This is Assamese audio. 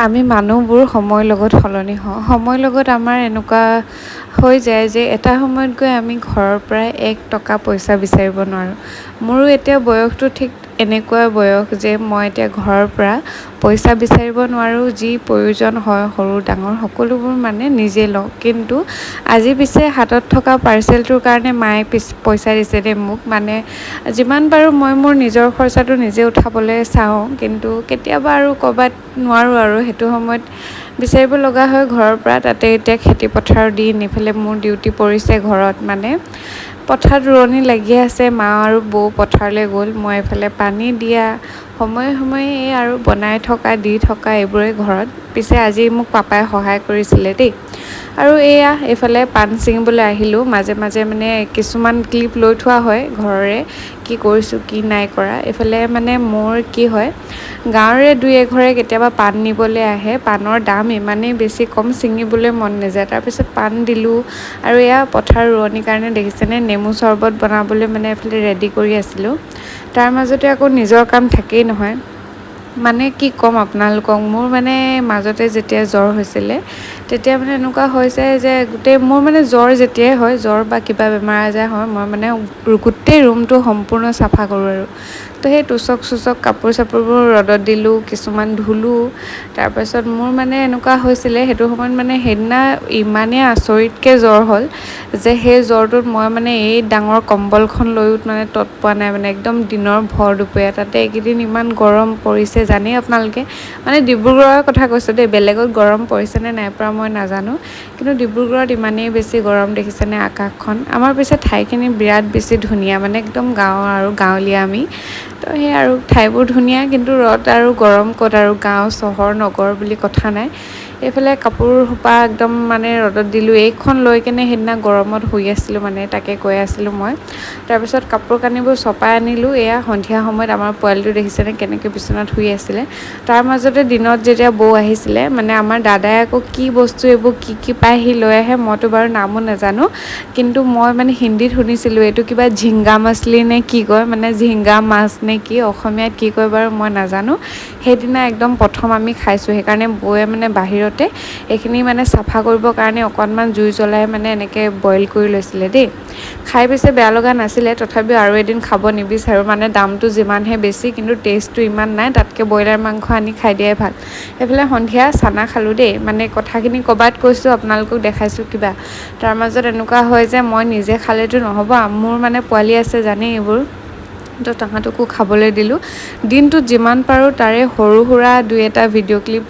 আমি মানুহবোৰ সময়ৰ লগত সলনি হওঁ। সময়ৰ লগত আমাৰ এনেকুৱা হৈ যায় যে এটা সময়ত গৈ আমি ঘৰৰ পৰা এক টকা পইচা বিচাৰিব নোৱাৰোঁ। মোৰো এতিয়া বয়সটো ঠিক এনেকুৱা বয়স যে মই এতিয়া ঘৰৰ পৰা পইচা বিচাৰিব নোৱাৰোঁ। যি প্ৰয়োজন হয়, সৰু ডাঙৰ সকলোবোৰ মানে নিজে লওঁ। কিন্তু আজি পিছে হাতত থকা পাৰ্চেলটোৰ কাৰণে মায়ে পইচা দিছে দেই মোক। মানে যিমান পাৰোঁ মই মোৰ নিজৰ খৰচাটো নিজে উঠাবলৈ চাওঁ, কিন্তু কেতিয়াবা আৰু ক'ৰবাত নোৱাৰোঁ আৰু সেইটো সময়ত বিচাৰিব লগা হয় ঘৰৰ পৰা। তাতে এতিয়া খেতি পথাৰৰ দিন, ইফালে মোৰ ডিউটি পৰিছে ঘৰত, মানে পথাৰত ৰোৱনী লাগি আছে। মা আৰু বৌ পথাৰলৈ গ'ল, মই এইফালে পানী দিয়া, সময়ে সময়ে এই আৰু বনাই থকা, দি থকা, এইবোৰেই ঘৰত। পিছে আজি মোক পাপাই সহায় কৰিছিলে দেই। আৰু এয়া এইফালে পাণ ছিঙিবলৈ আহিলোঁ। মাজে মাজে মানে কিছুমান ক্লিপ লৈ থোৱা হয় ঘৰৰে, কি কৰিছোঁ কি নাই কৰা। এইফালে মানে মোৰ কি হয়, গাঁৱৰে দুই এঘৰে কেতিয়াবা পাণ নিবলৈ আহে। পাণৰ দাম ইমানেই বেছি কম, ছিঙিবলৈ মন নাযায়। তাৰপিছত পাণ দিলোঁ। আৰু এয়া পথাৰ ৰোৱনীৰ কাৰণে দেখিছেনে, নেমু চৰবত বনাবলৈ মানে এইফালে ৰেডি কৰি আছিলোঁ। তাৰ মাজতে আকৌ নিজৰ কাম থাকেই নহয়। মানে কি ক'ম আপোনালোকক, মোৰ মানে মাজতে যেতিয়া জ্বৰ হৈছিলে, তেতিয়া মানে এনেকুৱা হৈছে যে গোটেই মোৰ মানে জ্বৰ যেতিয়াই হয়, জ্বৰ বা কিবা বেমাৰ আজাৰ হয়, মই মানে গোটেই ৰুমটো সম্পূৰ্ণ চাফা কৰোঁ। আৰু তো সেই তোচক চোচক, কাপোৰ চাপোৰবোৰ ৰ'দত দিলোঁ, কিছুমান ধুলোঁ। তাৰপাছত মোৰ মানে এনেকুৱা হৈছিলে সেইটো সময়ত, মানে সেইদিনা ইমানেই আচৰিতকৈ জ্বৰ হ'ল যে সেই জ্বৰটোত মই মানে এই ডাঙৰ কম্বলখন লৈও মানে তত পোৱা নাই। মানে একদম দিনৰ ভৰ দুপৰীয়া, তাতে এইকেইদিন ইমান গৰম পৰিছে জানেই আপোনালোকে। মানে ডিব্ৰুগড়ৰ কথা কৈছোঁ দেই, বেলেগত গৰম পৰিছেনে নাই পৰা মই নাজানো, কিন্তু ডিব্ৰুগড়ত ইমানেই বেছি গৰম। দেখিছেনে আকাশখন? আমাৰ পিছে ঠাইখিনি বিৰাট বেছি ধুনীয়া, মানে একদম গাঁৱৰ আৰু গাঁৱলীয়া আমি তো। সেই আৰু ঠাইবোৰ ধুনীয়া, কিন্তু ৰ'দ আৰু গৰম ক'ত আৰু গাঁও চহৰ নগৰ বুলি কথা নাই। এইফালে কাপোৰ সোপা একদম মানে ৰ'দত দিলোঁ। এইখন লৈ কেনে সেইদিনা গৰমত শুই আছিলোঁ, মানে তাকে কৈ আছিলোঁ মই। তাৰপিছত কাপোৰ কানিবোৰ চপাই আনিলোঁ। এয়া সন্ধিয়া সময়ত আমাৰ পোৱালিটো দেখিছেনে, কেনেকৈ বিচনাত শুই আছিলে। তাৰ মাজতে দিনত যেতিয়া বৌ আহিছিলে, মানে আমাৰ দাদাই আকৌ কি বস্তু এইবোৰ কি কি পায় সি লৈ আহে, মইতো বাৰু নামো নাজানো, কিন্তু মই মানে হিন্দীত শুনিছিলোঁ এইটো কিবা ঝিংগা মাছলি নে কি কয়, মানে ঝিংগা মাছ নে কি, অসমীয়াত কি কয় বাৰু মই নাজানো। সেইদিনা একদম প্ৰথম আমি খাইছোঁ। সেইকাৰণে বৌয়ে মানে বাহিৰতে এইখিনি মানে চাফা কৰিবৰ কাৰণে অকণমান জুই জ্বলাই মানে এনেকৈ বইল কৰি লৈছিলে দেই। খাই পিছে বেয়া লগা নাছিলে, তথাপিও আৰু এদিন খাব নিবিচাৰোঁ। মানে দামটো যিমানহে বেছি, কিন্তু টেষ্টটো ইমান নাই, তাতকৈ ব্ৰইলাৰ মাংস আনি খাই দিয়াই ভাল। সেইফালে সন্ধিয়া চানা খালোঁ দেই। মানে কথাখিনি ক'ৰবাত কৈছোঁ, আপোনালোকক দেখাইছোঁ কিবা। তাৰ মাজত এনেকুৱা হয় যে মই নিজে খালেতো নহ'ব, মোৰ মানে পোৱালি আছে জানেই এইবোৰ, তো তাহাঁতকো খাবলৈ দিলোঁ। দিনটোত যিমান পাৰোঁ তাৰে সৰু সুৰা দুই এটা ভিডিঅ' ক্লিপ